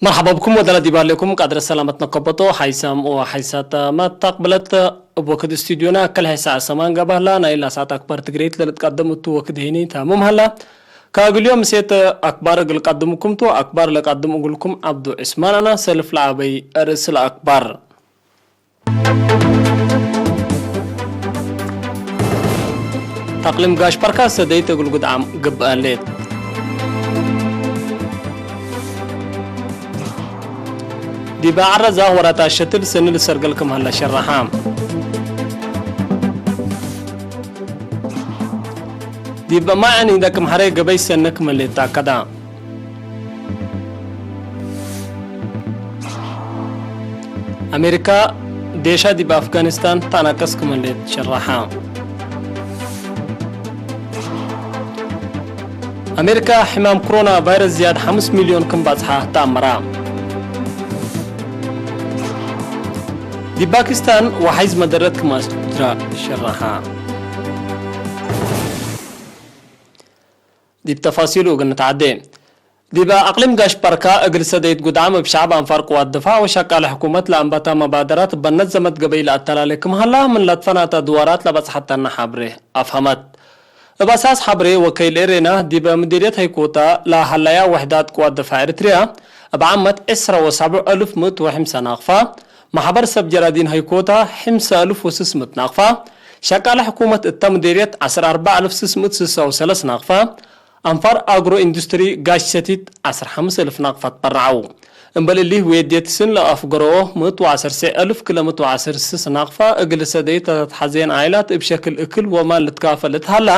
መርሓባ ብኩም ወደላ ዲባ ኣለኩም ቃድረ ሰላመት ነከበጦ ሓይሳም ኦ ሓይሳት መታቅብለት። እብ ወክድ ስቱዲዮና ከልሐ ሰዓ ሰማን ገባህላ ናይ ላሳት ኣክባር ትግሬት ለልትቀደም እቱ ወክድ ሄኒ ታምም ሃላ። ካግልዮ ምሴት ኣክባር እግል ቀድምኩም ቱ ኣክባር ለቀድም እግልኩም ዓብዱ ዕስማን ኣና ሰልፍ ለዓበይ ርእስ ለኣክባር። ታቅሊም ጋሽ ፓርካ ሰደይት እግል ጉድዓም ግብኣሌት። ዲበ ዓረዛ ወራታ ሸትል ሰኒ ልሰርገል ክም ሀላ ሸራሓ። ዲበ ማዕን ኢንዳ ክም ሐረ ገበይ ሰነ ክመሌት ታከዳ። ኣሜሪካ ዴሻ ዲብ ኣፍጋኒስታን ታናቀስ ክመሌት ሸራሓ። ኣሜሪካ ሕማም ኮሮና ቫይረስ ዝያድ ሓሙስ ሚልዮን ክም ባጽሓ ተኣምራ። ዲብ ፓኪስታን ወሓይዝ መደረት ክም ኣስድራ ሸራሓ። ዲብ ተፋሲሉ እግል ንትዓዴ። ዲብ ኣቅሊም ጋሽ ፓርካ እግል ሰደይት ጉድዓም እብ ሸዕብ ኣንፋር ቅዋት ድፋዕ ወሻቃለ ሕኩመት ለኣንባታ መባደራት በነት ዘመት ገበይ ለኣተላሌ ክም ሀላ ምን ለትፈናተ ድዋራት ለበጽሐተና ሐብሬ ኣፍሀመት። እብ ኣሳስ ሐብሬ ወከይል ኤሬና ዲብ ምዲርየት ሀይኮታ ለሀለያ ወሕዳት ቅዋት ድፋዕ ኤርትርያ እብ ዓመት ዕስራ ወሳብዕ እልፍ ምእት ወሕምሳ ናቅፋ፣ ማሕበር ሰብ ጀራዲን ሀይኮታ ሕምሳ እልፍ ወስስ ምእት ናቅፋ፣ ሸቃለ ሕኩመት እተ ምዲርየት ዐስር ኣርባዕ እልፍ ስስ ምእት ስሳ ወሰለስ ናቅፋ፣ ኣንፋር ኣግሮ ኢንዱስትሪ ጋሽ ሰቲት ዐስር ሓምስ እልፍ ናቅፋ ትበርዓው። እምበል እሊ ዌድየት ስን ለኣፍገረኦ ምእት ወዐሰርተ እልፍ ክለ ምእት ወዐሰርተ ስስ ናቅፋ እግል ሰደይ ተትሓዘየን ዓይላት እብ ሸክል እክል ወማል ልትካፈል እትሃላ፣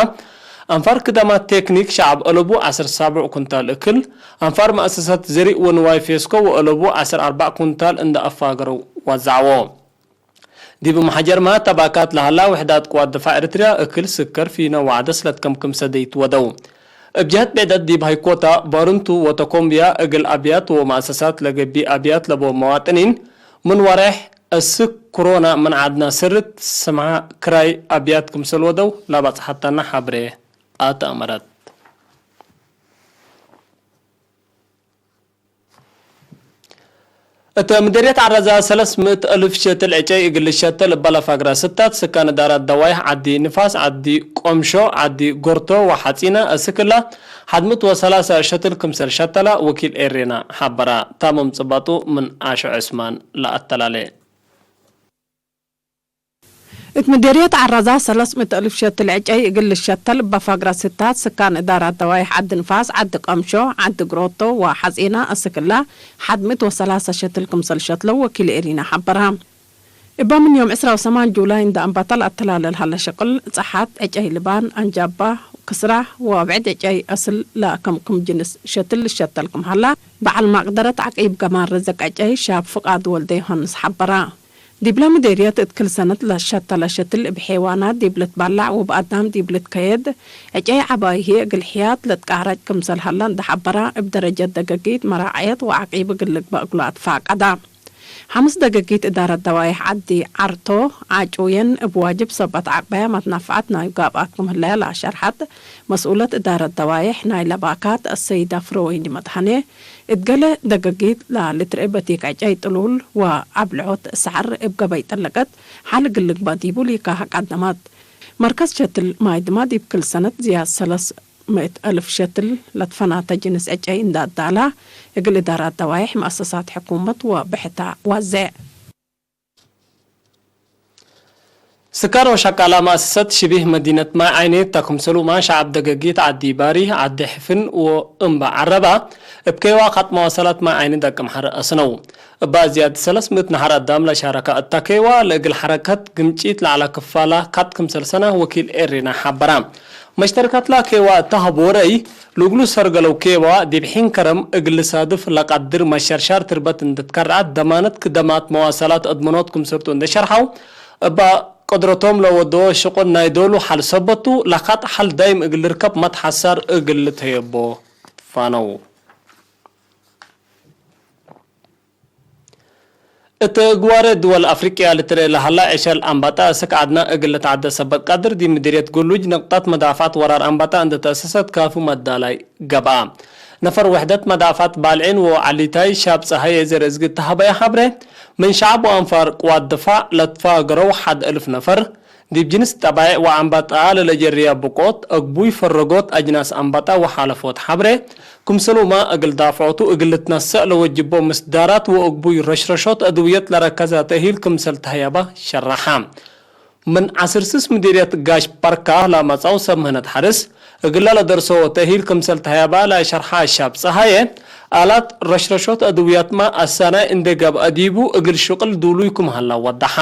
ኣንፋር ክዳማት ቴክኒክ ሸዓብ እለቡ ዐስር ሳብዕ ኩንታል እክል፣ ኣንፋር መእሰሳት ዘሪእ ወንዋይ ፌስኮ ወእለቡ ዐስር ኣርባዕ ኩንታል እንዳ ኣፋገረው ዋዛዕዎ። ዲብ መሓጀርማ ተባካት ለሃላ ውሕዳት ቅዋት ድፋዕ ኤርትርያ እክል ስከር ፊኖ ዋዕደስ ለትከምክም ሰደይት ወደው። እብ ጀህት ብዕደት ዲብ ሃይኮታ፣ ባርንቱ ወተኮምብያ እግል ኣብያት ወመኣሰሳት ለገቢ ኣብያት ለቦ መዋጥኒን፣ ምን ወሬሕ እስክ ክሮና ምን ዓድና ስርት ስምዓ ክራይ ኣብያት ክምሰል ወደው ላባጽሓታና ሓብሬ ኣተኣመረት። እተ ምደርየት ዓረዛ ሰለስ ምእት እልፍ ሸትል ዕጨይ እግል ልሸተል እባ ለፋግራ ስታት ስካን እዳራት ደዋይሕ ዓዲ ንፋስ፣ ዓዲ ቆምሾ፣ ዓዲ ጎርቶ ወሓጺና እስክላ ሓድ ምእት ወሰላሳ ሸትል ክምሰል ሸተላ ወኪል ኤሬና ሓበራ። ታምም ጽባጡ ምን ኣሾ ዕስማን ለኣተላሌ። እት ምዴርየት ዓራዛ ሰለስ ምእት እልፍ ሸትል ዕጨይ እግል ልሸተል እባ ፋግራ ስታት ስካን እዳራት ደዋይሕ ዓዲ ንፋስ፣ ዓዲ ቀምሾ፣ ዓዲ ግሮቶ ወሓጺና እስክላ ሓድ ምእት ወሰላሳ ሸትል ክምሰል ሸትለው ወኪል ኤሪና ሓበራ። እባ ምን ዮም ዕስራ ወሰማን ጁላይ እንዳ ኣንባታ ለኣተላለ ለሃለ ሸቅል ጸሓት፣ ዕጨይ ልባን፣ ኣንጃባ፣ ክስራ ወብዕድ ዕጨይ ኣስል ለከምክም ጅንስ ሸትል ልሸተል ክም ሃላ በዓል ማቅደረት ዓቂብ ገማር ረዘቅ ዕጨይ ሻብ ፍቃድ ወልደ ዮሃንስ ሓበራ። ዲብለ ምዴርየት እት ክል ሰነት ለሸተለ ሸትል እብ ሔዋናት ዲብ ልትባላዕ ወብኣዳም ዲብ ልትከየድ ዕጨይ ዓባይ ህዬ እግል ሕያት ለትቃረጭ ክምሰል ሀለ እንደ ሐበራ፣ እብ ደረጀት ደገጊት መራዕየት ወዓቂብ እግል ልግበእ እግሉ ኣትፋቀዳ። ሐምስ ደገጊት እዳረት ደዋይሕ ዓዲ ዓርቶ ዓጩየን እብ ዋጅብ ሰበት ዓቅበያ መትናፍዓት ናዩ ጋብኣት ክም ህለያ ለኣሸርሐት መስኡለት እዳረት ደዋይሕ ናይ ለባካት አሰይዳ ፍረወይኒ መድሃኔ፣ እት ገሌ ደገጊት ለልትርኤ በቲክ ዕጨይ ጥሉል ወአብልዖት ሰዐር እብ ገበይ ጠለቀት ሐል እግል ልግበእ ዲቡ ሊካህ ቀደመት። መርከዝ ሸትል ማይ ድማ ዲብ ክል ሰነት ዝያድ ሰለስ ምእት እልፍ ሸትል ለትፈናተ ጅንስ ዕጨይ እንዳ አዳላ፣ እግል እዳራት ደዋይሕ መአሰሳት ሕኩመት ወብሕታ ዋዜዕ። ስካር ወሸቃላ መአሰሰት ሽቢህ መዲነት ማይ ዓይኔት ታ ክምሰሉማ ሸዓብ ደገጊት ዓዲ ባሪ፣ ዓዲ ሕፍን ወእምባ ዓረባ እብ ከይዋ ካጥ መዋሰላት ማይ ዓይኒ ደቅም ሐረ አስነው። እባ ዝያድ ሰለስ ምእት ነሐር አዳም ለሻረካ እታ ከይዋ ለእግል ሐረከት ግምጪት ለዐላ ክፋላ ካጥ ክምሰል ሰና ወኪል ኤሬና ሐበራ። መሽተርካትላ ከይዋ እታ ሀቦረይ ልግሉ ሰርገለው ኬዋ ዲብ ሒን ከረም እግል ልሳድፍ ለቀድር መሸርሻር ትርበት እንድትከርዐት ደማነት ክደማት መዋሰላት አድመኖት ክምስርቱ እንደ ሸርሐው፣ እባ ቅድረቶም ለወደዎ ሽቁል ናይ ዶሉ ሐል ሰበቱ ለካጥ ሐል ዳይም እግል ልርከብ መትሐሳር እግል ልተየቦ ፋነው። እተ ግዋረ ድወል ኣፍሪቅያ ልትረ ለሃላ ዕሸል ኣምባጣ እስክ ዓድና እግል ለተዓደ ሰበት ቃድር ዲ ምድርየት ጉሉጅ ነቅጣት መዳፋት ወራር ኣምባጣ እንደ ተእሰሰት ካፉ መዳላይ ገብኣ። ነፈር ውሕደት መዳፋት ባልዒን ወዓሊታይ ሻብ ፀሃየ ዘርእዝግ ተሃበያ ሓብረ ምን ሸዓብ ወኣንፋር ቅዋት ድፋዕ ለትፋገረው ሓደ እልፍ ነፈር ዲብ ጅንስ ጠባይዕ ወኣምባጣ ለለጀርያ ብቆት፣ እግቡይ ፈረጎት ኣጅናስ ኣምባጣ ወሓለፎት ሓብሬ፣ ክምሰሉማ እግል ዳፍዖቱ እግል ልትነሰእ ለወጅቦ ምስዳራት ወእግቡይ ረሽረሾት እድውየት ለረከዘ ተእሂል ክምሰል ተህያባ ሸረሓ። ምን ዓስር ስስ ምዲርየት ጋሽ ባርካ ላመጻው ሰብ ምህነት ሓርስ፣ እግላ ለደርሶ ተእሂል ክምሰል ተህያባ ላሸርሓ ሻብ ጸሃየ፣ ኣላት ረሽረሾት እድውያትማ ኣሳናይ እንደ ገብአ ዲቡ እግል ሽቅል ዱሉይ ክምሃላ ወዳሓ።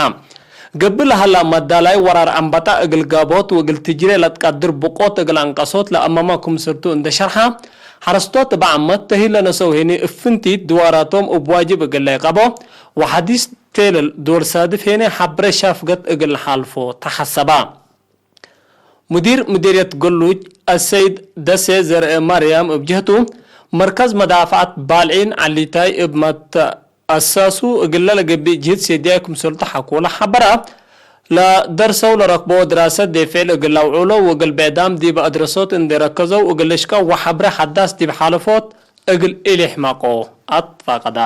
ገብእ ለሀላ መዳላይ ወራር ኣምባጣ እግል ጋቦት ወእግል ትጅሬ ለትቀድር ብቆት እግል ኣንቀሶት ለአማማ ክምስርቱ እንደ ሸርሓ፣ ሐረስቶት እብ ዓመት ተሂለ ነሰው ሄኒ እፍንቲት ድዋራቶም እብ ዋጅብ እግል ለይቀቦ ወሐዲስ ቴልል ዶር ሳድፍ ሄኒ ሐብረ ሻፍገት እግል ሐልፎ ተሐሰባ። ሙዲር ሙዲርየት ገሉጅ አሰይድ ደሴ ዘርአ ማርያም እብ ጀህቱ፣ መርከዝ መዳፍዓት ባልዒን ዓሊታይ እብ መተ ኣሳሱ እግለ ለገብእ ጅህድ ሴድያይ ክምሰልቱ ሐኮለ ሐበራ። ለደርሰው ለረክቦ ድራሰት ዴፍዕል እግል አውዑሎ ወእግል ብዕዳም ዲብ አድረሶት እንዴ ረከዘው እግል ልሽቀው ወሐብረ ሐዳስ ዲብ ሐለፎት እግል ኢሊሕመቆ አትፋቀዳ።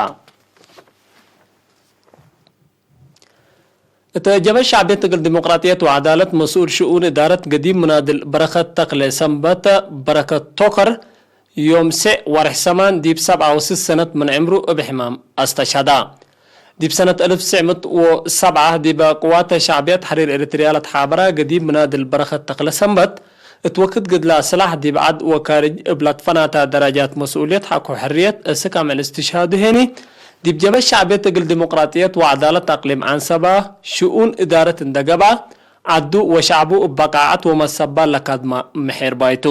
እተ ጀበ ሻዕብየት እግል ዲሞቅራጥየት ወዐዳለት መስኡል ሽኡን እዳረት ገዲም ምናድል በረከት ተክለ ሰንበት በረከት ቶከር ዮም ሴዕ ወርሕ ሰማን ዲብ ሰብዓ ወስስ ሰነት ምን ዕምሩ እብ ሕማም አስተሻዳ። ዲብ ሰነት እልፍ ስዕ ምእት ወሰብዓ ዲበ ቅዋተ ሻዕብያ ተሕሪር ኤሪትርያ ለተሓበራ ገዲም ምናድል በረኸት ተክለ ሰንበት እት ወክድ ግድላ ስላሕ ዲብ ዓድ ወካርጅ እብ ለትፈናታ ደረጃት መስኡልየት ሐቆ ሕርየት እስክ አምዕል እስትሽሃዱ ሄኒ ዲብ ጀበ ሻዕብየት እግል ዲሞቅራጥየት ወዐዳለት አቅሊም ዐንሰባ ሽኡን እዳረት እንደ ገብአ፣ ዐዱ ወሸዕቡ እብ በቃዐት ወመሰባል ለካድማ ምሒር ባይቱ።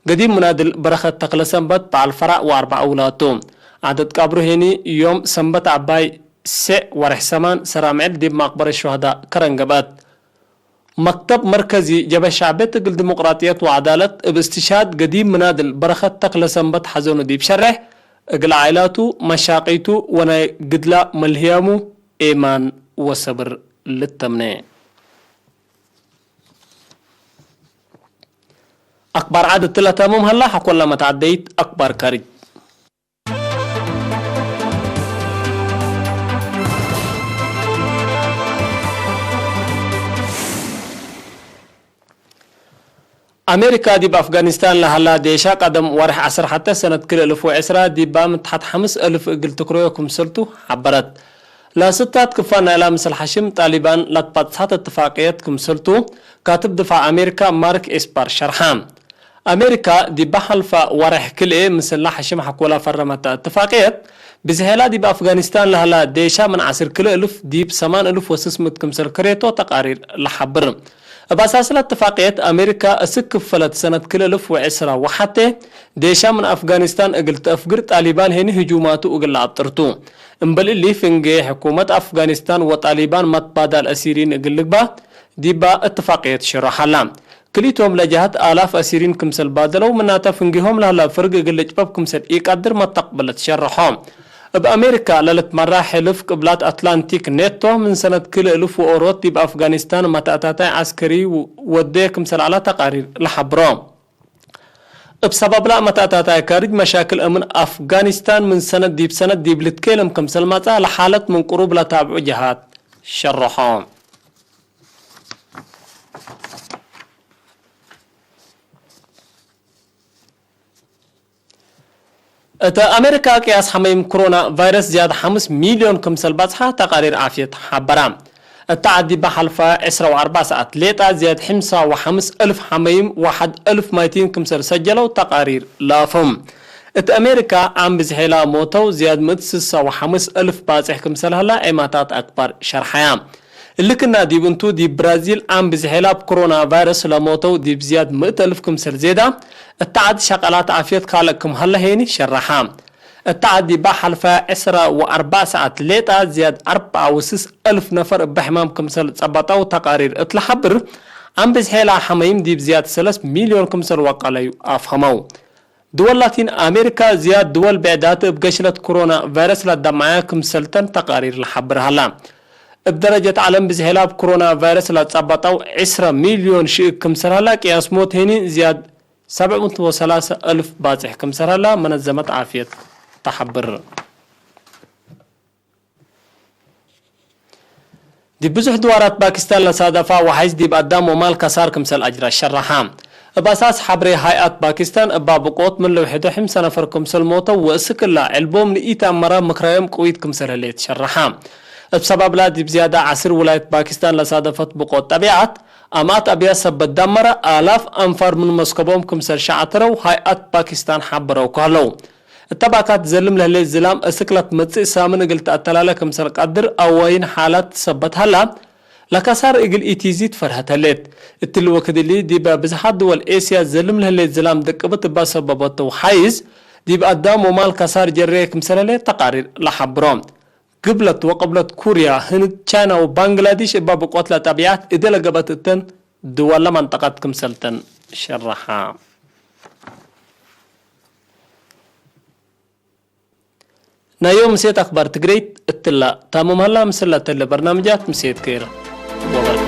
ገዲም ምናድል በረኸት ተክለ ሰንበት በዓል ፈራዕ ወአርበዓ ውላቱ። ዓደት ቀብሩ ሄኒ ዮም ሰንበት ዐባይ ሴዕ ወርሕ ሰማን ሰራምዕል ዲብ መቅበረት ሹሃዳ ከረን ገብአት። መክተብ መርከዚ ጀበ ሻዕብየት እግል ዲሞቅራጥየት ወዐዳለት እብ እስትሽሃድ ገዲም ምናድል በረኸት ተክለ ሰንበት ሐዘኑ ዲብ ሸሬሕ፣ እግል ዓኢላቱ፣ መሻቂቱ ወናይ ግድላ መልህያሙ ኤማን ወሰብር ልተምነ። አክባር ዓድ እትለ ተምም ሀላ ሐኮላ መትዓደይት አክባር ካርጅ። አሜሪካ ዲብ አፍጋኒስታን ለሀላ ዴሻ ቀደም ወርሕ ዐስር ሐተ ሰነት ክልኤ እልፍ ወዕስራ ዲባ ምትሓት ሐምስ እልፍ እግል ትክረዮ ክምሰልቱ ሐበረት። ለስታት ክፋል ናይላ ምስል ሐሽም ጣሊባን ለትባጽሐት እትፋቅየት ክምሰልቱ ካትብ ድፋዕ አሜሪካ ማርክ ኤስፐር ሸርሐ። አሜሪካ ዲብ ሐልፋ ወርሕ ክልኤ ምስላ ሐሽም ሐኮላ ፈረመታ እትፋቅየት ብዝሔላ ዲብ አፍጋኒስታን ለሀላ ዴሻ ምን ዐስር ክልኤ እልፍ ዲብ ሰማን እልፍ ወስስ ምእት ክምሰል ክሬቶ ተቃሪር ለሐብር። እብ አሳስላ እትፋቅየት አሜሪካ እስክ ክፈለት ሰነት ክልኤ እልፍ ወዕስራ ወሐቴ ዴሻ ምን አፍጋኒስታን እግል ተአፍግር ጣሊባን ሄኒ ህጁማቱ እግል ለአብጥርቱ። እምበል እሊ ፍንጌ ሕኩመት አፍጋኒስታን ወጣሊባን መትባዳል አሲሪን እግል ልግባ ዲባ እትፋቅየት ሽሮሕ ሀላ። ክልኢቶም ለጀሃት አላፍ አሲሪን ክምሰል ባደለው ምናተ ፍንጌሆም ለሀላ ፍርግ እግል ልጭበብ ክምሰል ኢቀድር መተቅበለት ሸርሖ። እብ አሜሪካ ለልትመራ ሕልፍ ቅብላት አትላንቲክ ኔቶ ምን ሰነት ክልኤ እልፍ ወኦሮት ዲብ አፍጋኒስታን መተአታታይ ዐስከሪ ወዴ ክምሰል ዐላ ተቃሪር ለሐብሮ። እብ ሰበብላ መተአታታይ ካርጅ መሻክል እምን አፍጋኒስታን ምን ሰነት ዲብ ሰነት ዲብ ልትኬልም ክምሰል መጽአ ለሓለት ምን ቅሩብ ለታብዑ ጀሃት ሸርሖ። እተ አሜሪካ ቅያስ ሐመይም ክሮና ቫይረስ ዝያድ ሐምስ ሚልዮን ክምሰል በጽሐ ተቃሪር ዓፍየት ሐበራ። እታ ዓዲ በሐልፋ ዕስራ ወአርበዕ ሰዓት ሌጣ ዝያድ ሕምሳ ወሐምስ እልፍ ሐመይም ወሐድ እልፍ ማይቲን ክምሰል ሰጀለው ተቃሪር ላፎም። እት አሜሪካ ዓም ብዝሔላ ሞተው ዝያድ ምእት ስሳ ወሐምስ እልፍ ባጽሕ ክምሰል ሀላ ዔማታት አክባር ሸርሐያ። እልክና ዲብ እንቱ ዲብ ብራዚል ዓም ብዝሔላ እብ ክሮና ቫይረስ ለሞተው ዲብ ዝያድ ምእት እልፍ ክምሰል ዜዳ፣ እታ ዓድ ሸቀላት ዓፍየት ካልእ ክም ሀለ ሄኒ ሸረሓ። እታ ዓድ ዲባ ሐልፋ ዕስራ ወአርበዕ ሰዓት ሌጣ ዝያድ አርበዓ ወስስ እልፍ ነፈር እበ ሕማም ክምሰል ጸበጠው ተቃሪር እት ለሐብር፣ ዓም ብዝሔላ ሐመይም ዲብ ዝያድ ሰለስ ሚልዮን ክምሰል ወቀለዩ አፍሀመው። ድወል ላቲን ኣሜሪካ ዝያድ ድወል ብዕዳት እብ ገሽለት ኮሮና ቫይረስ ላዳማያ ክምሰልተን ተቃሪር ለሓብር ሃላ። እብ ደረጀት ዓለም ብዝሔላ እብ ኮሮና ቫይረስ ላጻባጣው ዕስራ ሚልዮን ሽእ ክምሰል ሃላ፣ ቅያስ ሞት ሄኒ ዝያድ ሰብዕ ምእቲ ወሰላሳ እልፍ ባጽሕ ክምሰል ሃላ መነዘመት ዓፍየት ተሓብር። ዲብ ብዙሕ ድዋራት ፓኪስታን ለሳደፋ ወሓይዝ ዲብ ኣዳም ወማል ከሳር ክምሰል ኣጅራ ሸረሓ። እብ ኣሳስ ሓብሬ ሃይኣት ፓኪስታን እባ ብቆት ምን ለውሒዶ ሕምሰ ነፈር ክምሰል ሞተው ወእስክላ ዕልቦም ንኢት ኣመራ ምክራዮም ቅዊት ክምሰል ህሌት ሸረሓ። እብ ሰባብላ ዲብ ዝያዳ ዓስር ውላየት ፓኪስታን ለሳደፈት ብቆት ጠቢዓት ኣማት ኣብያ ሰብ በዳመራ ኣላፍ ኣንፋር ምን መስከቦም ክምሰል ሸዓትረው ሃይኣት ፓኪስታን ሓበረው ከህለው። እተባካት ዘልም ለህሌት ዝላም እስክላት መጽእ ሳምን እግል ተኣተላለ ክምሰል ቀድር ኣዋይን ሓላት ትሰበት ሃላ፣ ለከሳር እግል ኢቲዚት ፈርሀት ህሌት። እትሊ ወክድሊ ዲበ ብዝሓት ድወል ኤስያ ዘልም ለህሌት ዝላም ድቅብት እባ ሰበበተው ሓይዝ፣ ዲብ ኣዳም ወማል ከሳር ጀሬ ክምሰል ህሌት ተቃሪር ለሓብሮ። ግብለት ወቅብለት ኩርያ፣ ህንድ፣ ቻይና ወባንግላዲሽ እባ ብቆትላ ጠቢዓት እደ ለገበት እተን ድወላ መንጠቃት ክምሰልተን ሸረሓ። ናዮም ምሴት ኣክባር ትግረይት እትላ ታሙም ሃላ ምስላ ተለ በርናምጃት ምሴት ከይር ወበር